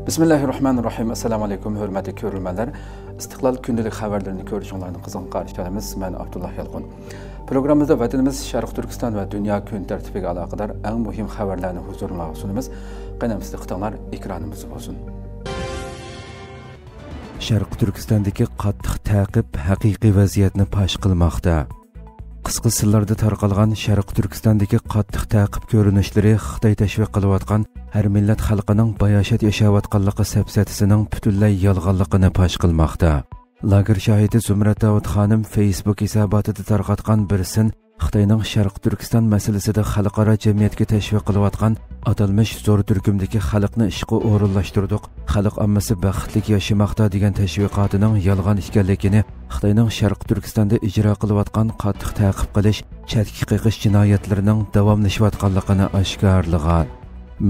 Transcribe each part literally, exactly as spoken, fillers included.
بىسمىللاھىررەھمانىررەھىم. ئەسسالامۇئەلەيكۇم، ھۆرمەتلىك كۆرۈرمەنلەر. ئىستىقلال كۈندىلىك خەۋەرلىرىنى كۆرۈشۈڭلارنى قىزغىن قارشى ئالىمىز. مەن ئابدۇللا يالقۇن. پروگراممىمىزدا ۋەتىنىمىز شەرقىي تۈركىستان ۋە دۇنيا كۈن تەرتىپىگە ئالاقىدار ئەڭ مۇھىم خەۋەرلەنى ھۇزۇرۇڭلارغا سۇنىمىز. قېنى ئەمىسە دىققىتىڭلار ئېكرانىمىزدا بولسۇن. شەرقىي تۈركىستاندىكى قاتتىق تەقىب ھەقىقىي ۋەزىيەتنى پاش قىلماقتا. قىسقا سىنلاردا تارقالغان شەرقىي تۈركىستاندىكى قاتتىق تەقىب كۆرۈنۈشلىرى خىتاي تەشۋىق قىلىۋاتقان ھەر مىللەت خەلقىنىڭ باياشات ياشاۋاتقانلىقى سەپسەتىسىنىڭ پۈتۈنلەي يالغانلىقىنى پاش قىلماقتا. لاگېر شاھىتى زۇمرەت داۋۇت خانىم فېيسبۇك ھېساباتىدا تارقاتقان بىر سىن خىتاينىڭ شەرقىي تۈركىستان مەسىلىسىدە خەلقئارا جەمئىيەتكە تەشۋىق قىلىۋاتقان ئاتالمىش زور تۈركۈمدىكى خەلقنى ئىشقا ئورۇنلاشتۇردۇق، خەلق ئاممىسى بەختلىك ياشىماقتا دېگەن تەشۋىقاتىنىڭ يالغان ئىكەنلىكىنى، خىتاينىڭ شەرقىي تۈركىستاندا ئىجرا قىلىۋاتقان قاتتىق تەقىب قىلىش، چەتكە قېقىش جىنايەتلىرىنىڭ داۋاملىشىۋاتقانلىقىنى ئاشكارىلىغان.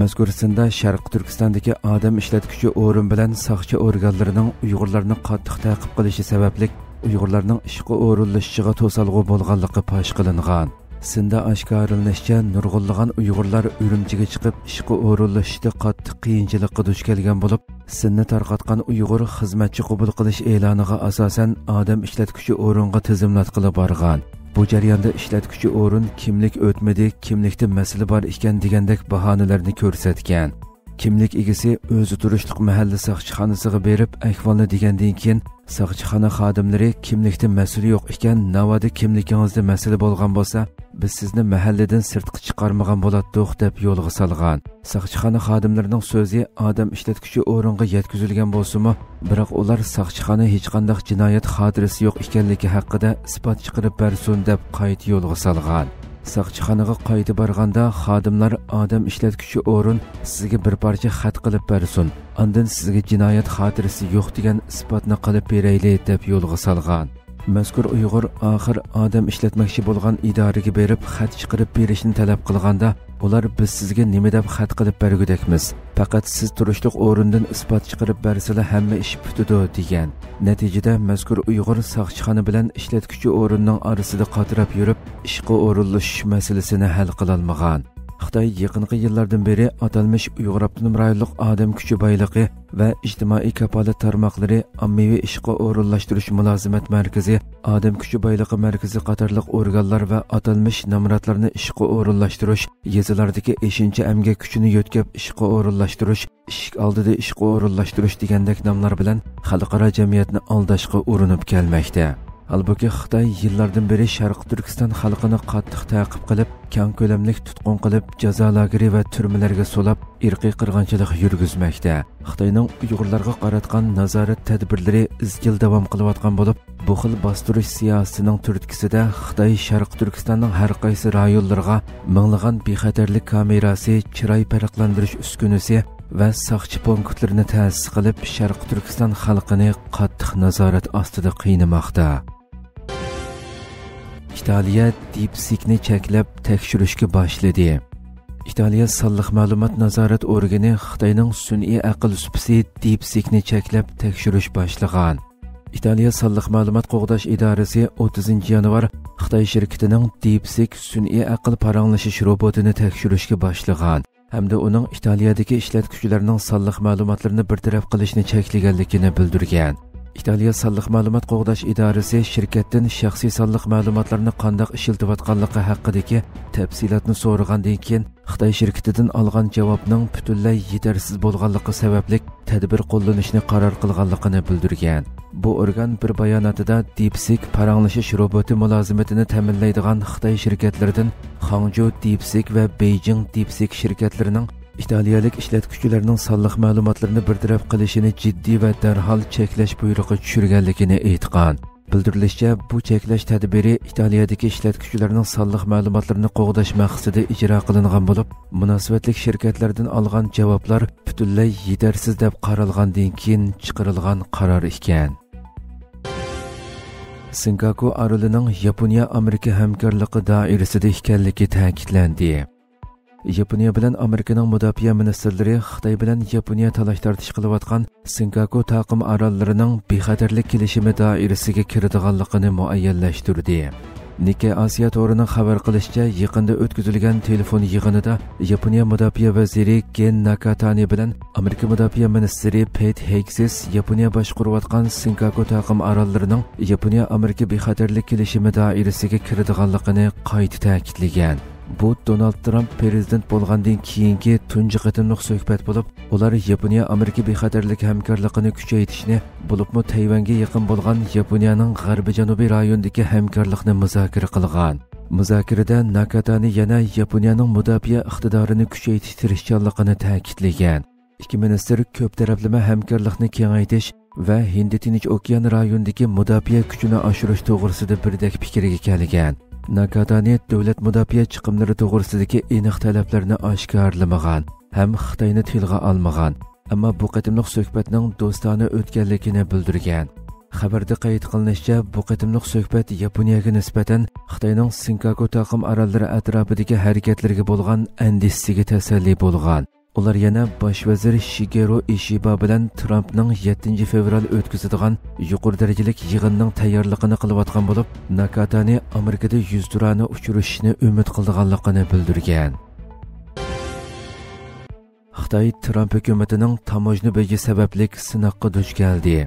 مەزكۇر سىندا شەرقىي تۈركىستاندىكى ئادەم ئىشلەتكۈچى ئورۇن بىلەن ساقچى ئورگانلىرىنىڭ ئۇيغۇرلارنى قاتتىق تەقىب قىلىشى سەۋەبلىك ئۇيغۇرلارنىڭ ئىشقا ئورۇنلىشىشىغا توسالغۇ بولغانلىقى پاش قىلىنغان. سىندا ئاشكارىلىنىشىچە، نۇرغۇنلىغان ئۇيغۇرلار ئۈرۈمچىگە چىقىپ ئىشقا ئورۇنلىشىشتا قاتتىق قىيىنچىلىققا دۇچ كەلگەن بولۇپ، سىننى تارقاتقان ئۇيغۇر خىزمەتچى قوبۇل قىلىش ئېلانىغا ئاساسەن ئادەم ئىشلەتكۈچى ئورۇنغا تىزىملاتقىلى بارغان. بۇ جەرياندا ئىشلەتكۈچى ئورۇن كىملىك ئۆتمىدى، كىملىكتە مەسىلە بار ئىكەن دېگەندەك باھانىلەرنى كۆرسەتكەن. كىملىك ئىگىسى ئۆزى تۇرۇشلۇق مەھەللە ساقچىخانىسىغا بېرىپ ئەھۋالنى دېگەندىن كېيىن، ساقچىخانا خادىملىرى كىملىكتە مەسىلە يوق ئىكەن، ناۋادا كىملىكىڭىزدە مەسىلە بولغان بولسا، بىز سىزنى مەھەللىدىن سىرتقا چىقارمىغان بولاتتۇق، دەپ يولغا سالغان. ساقچىخانا خادىملىرىنىڭ سۆزى ئادەم ئىشلەتكۈچى ئورۇنغا يەتكۈزۈلگەن بولسىمۇ، بىراق ئۇلار ساقچىخانا ھېچقانداق جىنايەت خاتىرىسى يوق ئىكەنلىكى ھەققىدە ئىسپات چىقىرىپ بەرسۇن، دەپ قايتا يولغا سالغان. ساقچىخانىغا قايتا بارغاندا، خادىملار ئادەم ئىشلەتكۈچى ئورۇن سىزگە بىر پارچە خەت قىلىپ بەرسۇن، ئاندىن سىزگە جىنايەت خاتىرىسى يوق دېگەن ئىسپاتنى قىلىپ بېرەيلى، دەپ يولغا سالغان. مەزكۇر ئۇيغۇر ئاخىر ئادەم ئىشلەتمەكچى بولغان ئىدارىگە بېرىپ خەت چىقىرىپ بېرىشنى تەلەپ قىلغاندا، ئۇلار بىز سىزگە نېمە دەپ خەت قىلىپ بەرگۈدەكمىز؟ پەقەت سىز تۇرۇشلۇق ئورۇندىن ئىسپات چىقىرىپ بەرسىلا ھەممە ئىش پۈتىدۇ، دېگەن. نەتىجىدە مەزكۇر ئۇيغۇر ساقچىخانا بىلەن ئىشلەتكۈچى ئورۇننىڭ ئارىسىدا قاتراپ يۈرۈپ، ئىشقا ئورۇنلىشىش مەسىلىسىنى ھەل قىلالمىغان. خىتاي يېقىنقى يىللاردىن بېرى ئاتالمىش ئۇيغۇر ئاپتونوم رايونلۇق ئادەم كۈچى بايلىقى ۋە ئىجتىمائىي كاپالەت تارماقلىرى ئاممىۋى ئىشقا ئورۇنلاشتۇرۇش مۇلازىمەت مەركىزى، ئادەم كۈچى بايلىقى مەركىزى قاتارلىق ئورگانلار ۋە ئاتالمىش نامراتلارنى ئىشقا ئورۇنلاشتۇرۇش، يېزىلاردىكى ئېشىنچا ئەمگەك كۈچىنى يۆتكەپ ئىشقا ئورۇنلاشتۇرۇش، ئىشىك ئالدىدا ئىشقا ئورۇنلاشتۇرۇش دېگەندەك ناملار بىلەن خەلقئارا جەمئىيەتنى ئالداشقا ئۇرۇنۇپ كەلمەكتە. ھالبۇكى، خىتاي يىللاردىن بېرى شەرقىي تۈركىستان خەلقىنى قاتتىق تەقىب قىلىپ، كەڭ كۆلەملىك تۇتقۇن قىلىپ، جازا لاگېرى ۋە تۈرمىلەرگە سولاپ، ئىرقىي قىرغىنچىلىق يۈرگۈزمەكتە. خىتاينىڭ ئۇيغۇرلارغا قاراتقان نازارەت تەدبىرلىرى ئىزچىل داۋام قىلىۋاتقان بولۇپ، بۇ خىل باستۇرۇش سىياسىتىنىڭ تۈرتكىسىدە خىتاي شەرقىي تۈركىستاننىڭ ھەر قايسى رايونلىرىغا مىڭلىغان بىخەتەرلىك كامېراسى، چىراي پەرقلەندۈرۈش ئۈسكۈنىسى ۋە ساقچى پونكىتلىرىنى تەسىس قىلىپ، شەرقىي تۈركىستان خەلقىنى قاتتىق نازارەت ئاستىدا قىينىماقتا. ئىتالىيە دىپسىكنى چەكلەپ تەكشۈرۈشكە باشلىدى. ئىتالىيە سانلىق مەلۇمات نازارەت ئورگىنى خىتاينىڭ سۈنئىي ئەقىل سۇپىسى دىپسىكنى چەكلەپ تەكشۈرۈش باشلىغان. ئىتالىيە سانلىق مەلۇمات قوغداش ئىدارىسى ئوتتۇزىنچى يانۋار خىتاي شىركىتىنىڭ دىپسىك سۈنئىي ئەقىل پاراڭلىشىش روبوتىنى تەكشۈرۈشكە باشلىغان ھەمدە ئۇنىڭ ئىتالىيەدىكى ئىشلەتكۈچىلەرنىڭ سانلىق مەلۇماتلىرىنى بىر تەرەپ قىلىشنى چەكلىگەنلىكىنى بىلدۈرگەن. ئىتالىيە سانلىق مەلۇمات قوغداش ئىدارىسى شىركەتتىن شەخسىي سانلىق مەلۇماتلىرىنى قانداق ئىشلىتىۋاتقانلىقى ھەققىدىكى تەپسىلاتنى سورىغاندىن كېيىن، خىتاي شىركىتىدىن ئالغان جاۋابنىڭ پۈتۈنلەي يېتەرسىز بولغانلىقى سەۋەبلىك تەدبىر قوللىنىشنى قارار قىلغانلىقىنى بىلدۈرگەن. بۇ ئورگان بىر باياناتىدا دىپسىك پاراڭلىشىش روبوتى مۇلازىمىتىنى تەمىنلەيدىغان خىتاي شىركەتلىرىدىن خاڭجۇ دىپسىك ۋە بېيجىڭ دىپسىك شىركەتلىرىنىڭ ئىتالىيەلىك ئىشلەتكۈچىلەرنىڭ سانلىق مەلۇماتلىرىنى بىر تەرەپ قىلىشىنى جىددىي ۋە دەرھال چەكلەش بۇيرۇقى چۈشۈرگەنلىكىنى ئېيتقان. بىلدۈرۈلۈشىچە، بۇ چەكلەش تەدبىرى ئىتالىيەدىكى ئىشلەتكۈچىلەرنىڭ سانلىق مەلۇماتلىرىنى قوغداش مەقسىتىدە ئىجرا قىلىنغان بولۇپ، مۇناسىۋەتلىك شىركەتلەردىن ئالغان جاۋابلار پۈتۈنلەي يېتەرسىز دەپ قارالغاندىن كېيىن چىقىرىلغان قارار ئىكەن. سېنكاكۇ ئارىلىنىڭ ياپونىيە ئامېرىكا ھەمكارلىقى دائىرىسىدە ئىكەنلىكى تەكىتلەندى. ياپونىيە بىلەن ئامېرىكىنىڭ مۇداپىئە مىنىستىرلىرى خىتاي بىلەن ياپونىيە تالاش-تارتىش قىلىۋاتقان سېنكاكۇ تاقىم ئاراللىرىنىڭ بىخەتەرلىك كېلىشىمى دائىرىسىگە كىرىدىغانلىقىنى مۇئەييەنلەشتۈردى. نىككەي ئاسىيا تورىنىڭ خەۋەر قىلىشىچە، يېقىندا ئۆتكۈزۈلگەن تېلېفون يىغىنىدا ياپونىيە مۇداپىئە ۋەزىرى گېن ناكاتانى بىلەن ئامېرىكا مۇداپىئە مىنىستىرى پېت ھېگسېس ياپونىيە باشقۇرۇۋاتقان سىنكاكۇ تاقىم ئاراللىرىنىڭ ياپونىيە ئامېرىكا بىخەتەرلىك كېلىشىمى دائىرىسىگە كىرىدىغانلىقىنى قايتا تەكىتلىگەن. بۇ دونالد ترامپ پىرېزىدېنت بولغاندىن كېيىنكى تۇنجى قېتىملىق سۆھبەت بولۇپ، ئۇلار ياپونىيە ئامېرىكا بىخەتەرلىك ھەمكارلىقىنى كۈچەيتىشنى، بولۇپمۇ تەيۋەنگە يېقىن بولغان ياپونىيەنىڭ غەربىي جەنۇبىي رايونىدىكى ھەمكارلىقنى مۇزاكىرە قىلغان. مۇزاكىرىدە ناكاتانى يەنە ياپونىيەنىڭ مۇداپىئە ئىقتىدارىنى كۈچەيتىش تىرىشچانلىقىنى تەكىتلىگەن. ئىككى مىنىستىر كۆپ تەرەپلىمە ھەمكارلىقنى كېڭەيتىش ۋە ھىندى تىنچ ئوكيان رايونىدىكى مۇداپىئە كۈچىنى ئاشۇرۇش توغرىسىدا بىردەك پىكىرگە كەلگەن. ناكاتانى دۆلەت مۇداپىئە چىقىملىرى توغرىسىدىكى ئېنىق تەلەپلەرنى ئاشكارىلىمىغان ھەم خىتاينى تىلغا ئالمىغان، ئەمما بۇ قېتىملىق سۆھبەتنىڭ دوستانە ئۆتكەنلىكىنى بىلدۈرگەن. خەۋەردە قەيت قىلىنىشىچە، بۇ قېتىملىق سۆھبەت ياپونىيەگە نىسبەتەن خىتاينىڭ سىنكاكۇ تاقىم ئاراللىرى ئەتراپىدىكى ھەرىكەتلىرىگە بولغان ئەندىشىسىگە تەسەللى بولغان. ئۇلار يەنە باش ۋەزىر شىگېرو ئىشىبا بىلەن ترامپنىڭ يەتتىنچى فېۋرال ئۆتكۈزىدىغان يۇقىرى دەرىجىلىك يىغىننىڭ تەييارلىقىنى قىلىۋاتقان بولۇپ، ناكاتانى ئامېرىكىدا يۈزتۇرانە ئۇچرىشىشنى ئۈمىد قىلىدىغانلىقىنى بىلدۈرگەن. خىتاي ترامپ ھۆكۈمىتىنىڭ تاموژنا بېجى سەۋەبلىك سىناققا دۇچ كەلدى.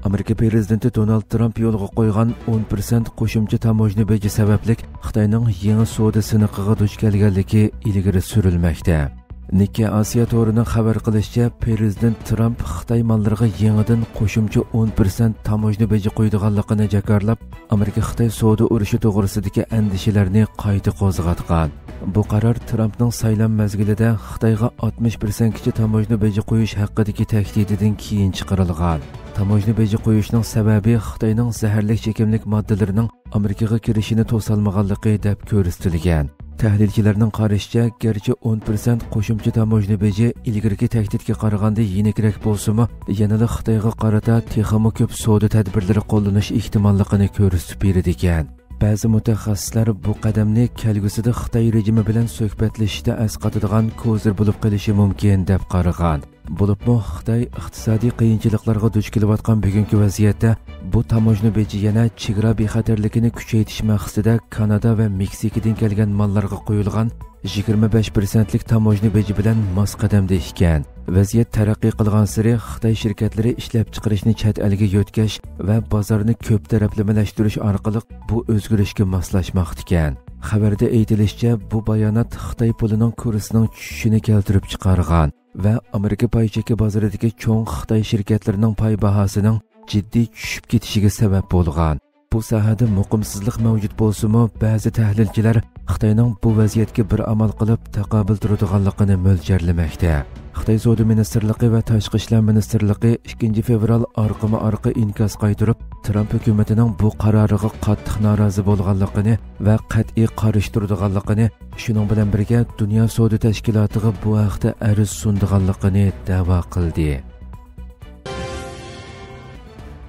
ئامېرىكا پىرېزىدېنتى دونالد ترامپ يولغا قويغان ئون پىرسەنت قوشۇمچە تاموژنا بېجى سەۋەبلىك خىتاينىڭ يېڭى سودا سىنىقىغا دۇچ كەلگەنلىكى ئىلگىرى سۈرۈلمەكتە. نىككەي ئاسىيا تورىنىڭ خەۋەر قىلىشىچە، پىرېزىدېنت ترامپ خىتاي ماللىرىغا يېڭىدىن قوشۇمچە ئون پىرسەنت تاموژنا بېجى قويىدىغانلىقىنى جاكارلاپ، ئامېرىكا-خىتاي سودا ئۇرۇشى توغرىسىدىكى ئەندىشىلەرنى قايتا قوزغاتقان. بۇ قارار ترامپنىڭ سايلام مەزگىلىدە خىتايغا ئاتمىش پىرسەنتكىچە تاموژنا بېجى قويۇش ھەققىدىكى تەھدىتىدىن كېيىن چىقىرىلغان. تاموژنا بېجى قويۇشنىڭ سەۋەبى خىتاينىڭ زەھەرلىك چېكىملىك ماددىلىرىنىڭ ئامېرىكىغا كىرىشىنى توسالمىغانلىقى دەپ كۆرسىتىلگەن. تەھلىلچىلەرنىڭ قارىشىچە، گەرچە ئون پىرسەنت قوشۇمچە تاموژنا بېجى ئىلگىرىكى تەھدىتكە قارىغاندا يېنىكرەك بولسىمۇ، يەنىلا خىتايغا قارىتا تېخىمۇ كۆپ سودا تەدبىرلىرى قوللىنىش ئېھتىماللىقىنى كۆرسىتىپ بېرىدىكەن. بەزى مۇتەخەسسىسلەر بۇ قەدەمنى كەلگۈسىدە خىتاي رېجىمى بىلەن سۆھبەتلىشىشتە ئەسقاتىدىغان كوزىر بولۇپ قېلىشى مۇمكىن، دەپ قارىغان. بولۇپمۇ خىتاي ئىقتىسادىي قىيىنچىلىقلارغا دۇچ كېلىۋاتقان بۈگۈنكى ۋەزىيەتتە بۇ تاموژنا بېجى يەنە چېگرا بىخەتەرلىكىنى كۈچەيتىش مەقسىتىدە كانادا ۋە مېكسىكىدىن كەلگەن ماللارغا قويۇلغان يىگىرمە بەش پىرسەنتلىك تاموژنا بېجى بىلەن ماس قەدەمدە ئىكەن. ۋەزىيەت تەرەققىي قىلغانسېرى خىتاي شىركەتلىرى ئىشلەپچىقىرىشنى چەت ئەلگە يۆتكەش ۋە بازارنى كۆپ تەرەپلىمىلەشتۈرۈش ئارقىلىق بۇ ئۆزگىرىشكە ماسلاشماقتىكەن. خەۋەردە ئېيتىلىشىچە، بۇ بايانات خىتاي پۇلىنىڭ كۇرسىنىڭ چۈشۈشىنى كەلتۈرۈپ چىقارغان ۋە ئامېرىكا پاي چېكى بازىرىدىكى چوڭ خىتاي شىركەتلىرىنىڭ پاي باھاسىنىڭ جىددىي چۈشۈپ كېتىشىگە سەۋەب بولغان. بۇ ساھەدە مۇقىمسىزلىق مەۋجۇت بولسىمۇ، بەزى تەھلىلچىلەر خىتاينىڭ بۇ ۋەزىيەتكە بىر ئامال قىلىپ تاقابىل تۇرىدىغانلىقىنى مۆلچەرلىمەكتە. خىتاي سودا مىنىستىرلىقى ۋە تاشقى ئىشلار مىنىستىرلىقى ئىككىنچى فېۋرال ئارقىمۇ ئارقا ئىنكاس قايتۇرۇپ، ترامپ ھۆكۈمىتىنىڭ بۇ قارارىغا قاتتىق نارازى بولغانلىقىنى ۋە قەتئىي قارشى تۇرىدىغانلىقىنى، شۇنىڭ بىلەن بىرگە دۇنيا سودا تەشكىلاتىغا بۇ ھەقتە ئەرز سۇنىدىغانلىقىنى دەۋا قىلدى.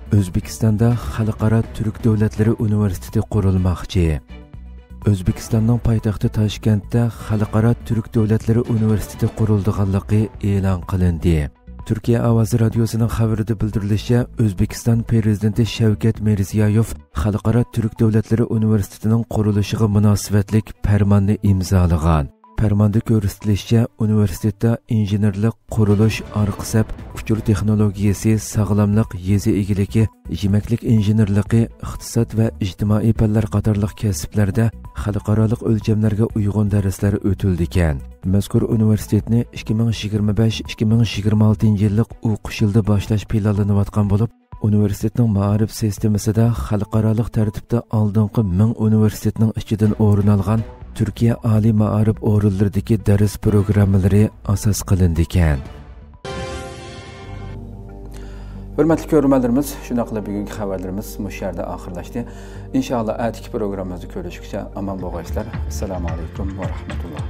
ئۆزبېكىستاندا خەلقئارا تۈرك دۆلەتلىرى ئۇنىۋېرسىتېتى قۇرۇلماقچى. ئۆزبېكىستاننىڭ پايتەختى تاشكەنتتە خەلقئارا تۈرك دۆلەتلىرى ئۇنىۋېرسىتېتى قۇرۇلىدىغانلىقى ئېلان قىلىندى. تۈركىيە ئاۋازى رادىيوسىنىڭ خەۋىرىدە بىلدۈرۈلۈشىچە، ئۆزبېكىستان پىرېزىدېنتى شەۋكەت مىرزىيايېۋ خەلقئارا تۈرك دۆلەتلىرى ئۇنىۋېرسىتېتىنىڭ قۇرۇلۇشىغا مۇناسىۋەتلىك پەرماننى ئىمزالىغان. پەرماندا كۆرسىتىلىشىچە، ئۇنىۋېرسىتېتتا ئىنژېنېرلىق، قۇرۇلۇش، ئارقا سەپ، ئۇچۇر تېخنولوگىيەسى، ساغلاملىق، يېزا ئىگىلىكى، يېمەكلىك ئىنژېنېرلىقى، ئىقتىساد ۋە ئىجتىمائىي پەنلەر قاتارلىق كەسىپلەردە خەلقئارالىق ئۆلچەملەرگە ئۇيغۇن دەرسلەر ئۆتۈلىدىكەن. مەزكۇر ئۇنىۋېرسىتېتنى ئىككى مىڭ يىگىرمە بەش، ئىككى مىڭ يىگىرمە ئالتىنچى يىللىق ئوقۇش يىلىدا باشلاش پىلانلىنىۋاتقان بولۇپ، ئۇنىۋېرسىتېتنىڭ مائارىپ سىستېمىسىدا خەلقئارالىق تەرتىپتە ئالدىنقى مىڭ ئۇنىۋېرسىتېتنىڭ ئىچىدىن ئورۇن ئالغان تۈركىيە ئالىي مائارىپ ئورۇنلىرىدىكى دەرس پروگراممىلىرى ئاساس قىلىنىدىكەن. ھۆرمەتلىك كۆرۈرمەنلىرىمىز، شۇنداقلا بۈگۈنكى خەۋەرلىرىمىز مۇشۇ يەردە ئاخىرلاشتى. ئىنشائاللا، ئەتىكى پروگراممىمىزدا كۆرۈشكىچە ئامان بولغايسىلەر. ئەسسالامۇ ئەلەيكۇم ۋە رەھمەتۇللا.